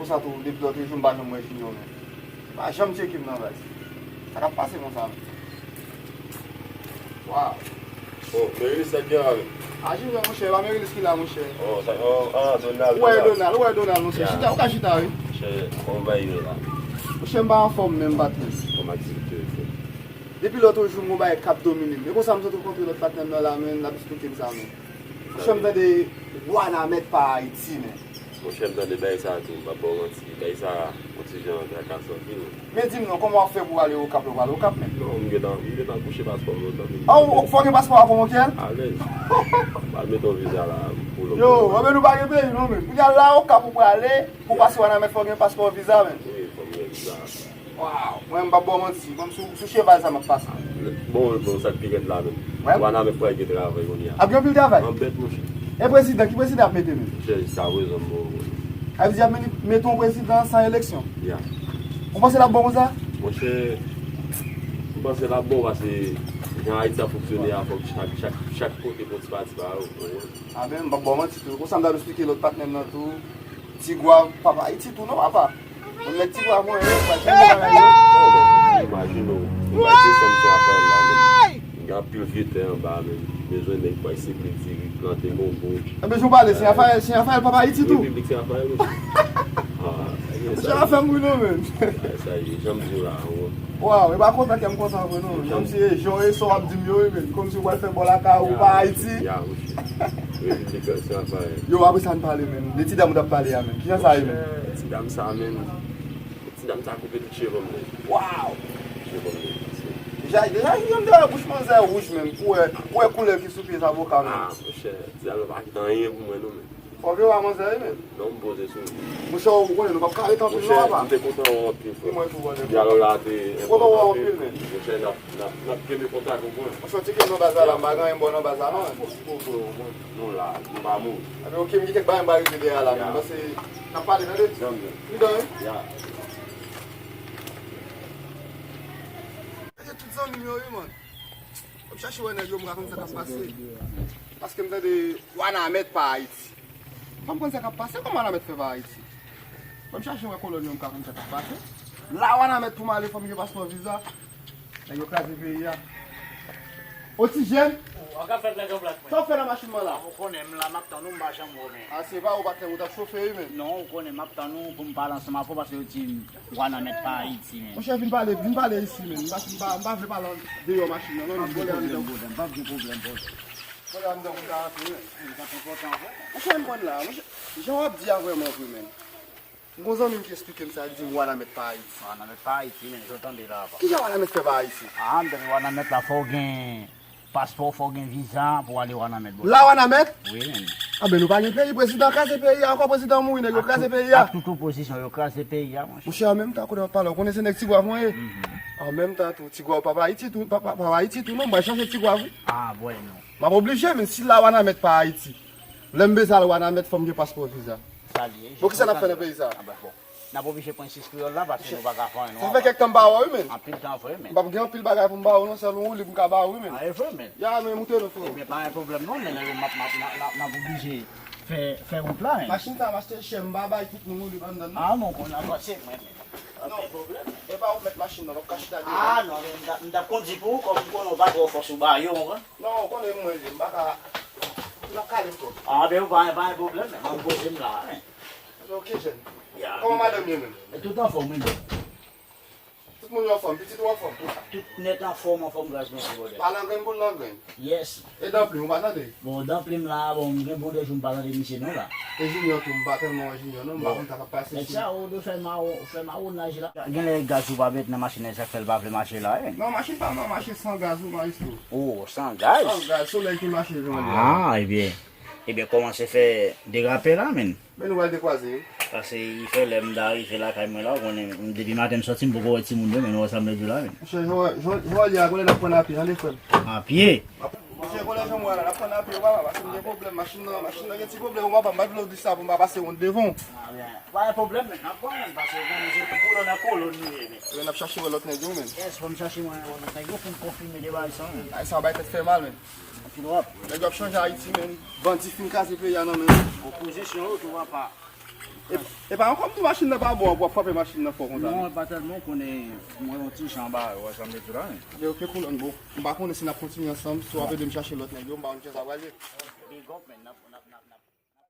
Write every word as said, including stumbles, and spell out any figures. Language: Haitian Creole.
Sa tou, depi lòt jou, m pa janm wè Junior, men. Pa janm tcheke m nan baz. Sa k ap pase konsa, men? Waw. Bon, Merilis, sa k gen la, men? A, Junior, monchè, e pa Merilis ki la, monchè. Oh, sa, oh, ah, Donald, ou wè Donald. Donald, ou wè Donald, monchè. Ya. Chita, ou ka chita, wi. Monchè, kòman bagay yo ye la? Monchè, m pa anfòm menm, patnè. Kòman aktivite yo fè? Depi lòt jou, m gon bagay k ap domine m. E konsa, m sot rankontre lòt patnè m nan la, men, l ap esplike m sa, men. Monchè, m tande Wanament pa Ayiti, men. Monchè, m tande bagay sa a tou, m p ap ba w manti. Bagay sa a, yon ti jan trakasan anpil. Men di m non, kòman w ap fè pou w ale Okap, lè w prale Okap, men? Non, m gentan, m gentan kouche paspò m lontan, men. Ah, ou, ou fò gen paspò a pou w, Monchè? Alèz. M al mete yon viza la pou lòt. Yo, anben nou pa gen peyi non, men. Kounye a la Okap ou prale, pou pase Wanament fò gen paspò, viza, men. Wi, fò m gen viza. Waw, mwen m p ap ba w manti, mwen m sou, sou cheval sa m ap pase. Bon, bon, sa k pi rèd la menm. Wè? Wanament pral gen travay kounye a. Ap gen anpil travay? An bèt, monchè. E prezidan, ki prezidan ap mete menm? Monchè, jiskaprezan m poko konnen. Sa vle di ap mete, mete yon prezidan san eleksyon? Ya. Ou panse l ap bon konsa? Monchè, m panse l ap bon paske jan Ayiti ap fonksyone a, fòk chak, chak, chak kote pran ti pati pa yo, ou konprann? Anben, m p ap ba w manti tou. Konsa m t ap esplike lòt patnè m nan tou. Ti Gwav, papa Ayiti tou non, papa. Mwen nèg Ti Gwav mwen ye, pa janm bagay yo. Imajine w, ou bay desann Sen Rafayèl la, men. Gen anpil vye tè anba, men. Bezwen nèg pou al segle diri, plante bonbon. Enben, jan w pale, Sen Rafayèl, Sen Rafayèl, papa Ayiti tou. Repiblik Sen Rafayèl, wi. Ah, Sen Rafayèl, wi, non, men. Sa ye, jan m di w la, ou wè. Waw, e pa kontan kè m kontan vre non. Kòmsi e jan e sa w ap di m yo wi, men. Kòmsi w pral fè bò lakay ou pa Ayiti. Ya, monchè. Repiblik Sen Rafayèl. Yo, apre sa n pale, men. De ti dam ou t ap pale a, men. Kijan sa ye, men? Monchè, ti dam sa, men. Ti dam sa koupe tout cheve m nèt. Waw! Cheve m nèt. Deja, deja, jan m te wè bouch manzè wouj, men. Pou wè, pou wè koulè ki sou pye zavoka, men. Ah, monchè, ti dam nan pa kite anyen pou mwen, non, men. Fò ke w a manzè wi, men. Non, m poze sou li. Monchè, ou konnen nou p ap ka ret anpil non, papa. Monchè, m te kontan wè w anpil, frè. Mwen tou, konnen. Dyalòg la te enpòtan anpil, men. Monchè, n ap, n ap, n ap kenbe kontak, ou konprann. Monchè, w tcheke nan baz la, m pa gen anyen bò nan baz la, non. Poze w, ou konprann. Nou la, nou pa mouri. Anben, oke, m gen kèk bagay m pa regle dèyè la, men. Paske n ap pale, tande? Pridan, wi. Ya. Tout zanmi m yo, wi, man. Ban m chache wè nèg yo, m ka konn sa k ap pase. Paske m tande Wanament pa Ayiti. Ban m konn sa k ap pase, kòman Wanament fè pa Ayiti? Ban m chache wè kolòn yo, m ka konn sa k ap pase. La Wanament pou m ale, fò m gen paspò, viza. Nèg yo kraze peyi a. O ti jèn. Ou ka fè black and black, man. Sa w fè nan machin nan la? Ou konnen m la, m ap tann ou, m pa janm wè w, men. A, se pa ou, patnè, ou t ap chofe, wi, men. Non, ou konnen m ap tann ou pou m pale ansanm avè w, paske yo di m Wanament pa Ayiti, men. Monchè, vin pale, vin pale isi, men. M pa, m pa, m pa vle pale an deyò machin nan, non, m vle pale anndan. M p ap gen pwoblèm, brother. M p ap gen pwoblèm, brother. Pale anndan pou m ka rantre, men. Sa enpòtan, vre. Monchè, m konn la, monchè. Jan w ap di a vrèman vre, men. M gon zanmi m ki esplike m sa, li di m Wanament pa Ayiti. Wanament pa Ayiti, men, jan w tande la, papa. Kijan Wanament fè pa Ayiti? Ah, m tande Wanament la, fò w gen paspò, fò w gen viza pou w ale Wanament, brother. La Wanament? Wi, men. Anben, nou pa gen peyi, prezidan kraze peyi a, ankò prezidan mouri, nèg yo kraze peyi a. Ak tout opozisyon, yo kraze peyi a, monchè. Monchè, an menm tan, kote w ap pale, ou konnen se nèg Ti Gwav mwen ye. An menm tan tou, Ti Gwav pa pa Ayiti tou, pa, pa, pa pa Ayiti tou, non, m pral chache Ti Gwav, wi. Ah, bwè non. M ap oblije, men si la Wanament pa Ayiti, lè m bezwen al Wanament, fò m gen paspò, viza. Sa l ye. Bon, kisa n ap fè nan peyi sa? Ah, ben, bon. N ap oblije pran sis kreyòl la, paske nou pa ka fè anyen, non. Sa fè kèk tan m pa wè w, wi, men. Anpil tan vre, men. M p ap gen anpil bagay pou m ba w, non, sèlman ou li pou m ka ba w, wi, men. Ah, e vre, men. Ya, men, moute nou, frè. Ebyen, pa gen pwoblèm, non, men lè m ap, m ap, n ap, n ap oblije fè, fè wout la, men. Machin sa, m achte chè, m pa bay tout moun, ou li pa m donn, non. Ah, non, konn avanse, mwen, men. Pa gen pwoblèm. E pa ou mèt machin nan, w ap ka chita deyò. Ah, non, men m t ap, m t ap kondi pou ou, kòm m konnen w pa twò fò sou ba yo, ou konprann? Non, ou konnen mwen, m pa ka, m ap kale twòp. Ah, ben, pa, pa gen pwoblèm, men. M ap poze m la, men. Ok, jèn. Ya. Kòman madanm ye menm? E tout anfòm, wi, men. Tout moun yo anfòm, pitit ou anfòm? Tout nèt anfòm, anfòm, gras Bondye, brother. Pa langrenn pou l langrenn. Yes. E Danplim, ou pa tande? Bon, Danplim la, bon, m gen bon de jou m pa tande misye non la. E Junior tou, m pa tèlman wè Junior non, m pa konn sa k ap pase. Nèg sa, ou dwe fè mawo-, fè mawonaj la. Genlè gaz ou pa mete nan machin nan, sa k fè l pa vle mache la, wi. Non, machin pa nan mache san gaz, wi, maestro. Oh, san gaz? San gaz, solèy ki mache jan li a. Ah, ebyen. Ebyen, kòmanse fè derape la, menn. Men nou pral dekwaze, wi. Paske li fè lè m ta rive lakay mwen la, ou konnen, m, depi maten m sòti, m poko wè timoun yo, men nou wè sa m vle di w la, menn. Monchè, Joel, Joel, Joel, ya, konnen n ap pran apye, tande, frè m? Apye? Monchè, konnen jan m wè la, n ap pran apye, papa, paske m gen pwoblèm, machin nan, machin nan gen ti pwoblèm, papa, m pa t vle w di sa pou m pa pase wont devan w. Ah, byen. Pa gen pwoblèm, menn, n ap pran, menn, paske ou konnen se kolòn ak kolòn nou ye, menn. Ebyen, n ap chache wè lòt nèg yo, menn. Yes, fò m chache mwen wè lòt nèg yo pou m konfime de bagay sa, menn. Ay, sa bay tèt fè mal, menn. Anpil rap. Nèg yo ap chanje Ayiti, menn. Bandi fin kraze peyi a nan men nou. Opozisyon yo tou, papa. E pa ankò m di machin nan pa bon, w ap frape machin nan fò konsa. Non, e pa tèlman w konnen mwen yon ti jan ba yo, wè sa m vle di la. Men ok, Koulonn, bon, m pa konnen si n ap kontinye ansanm, si w ap ede m chache lòt nèg yo, m pa konn kijan sa pral ye. Big up, man. N ap, n ap, n ap, n ap.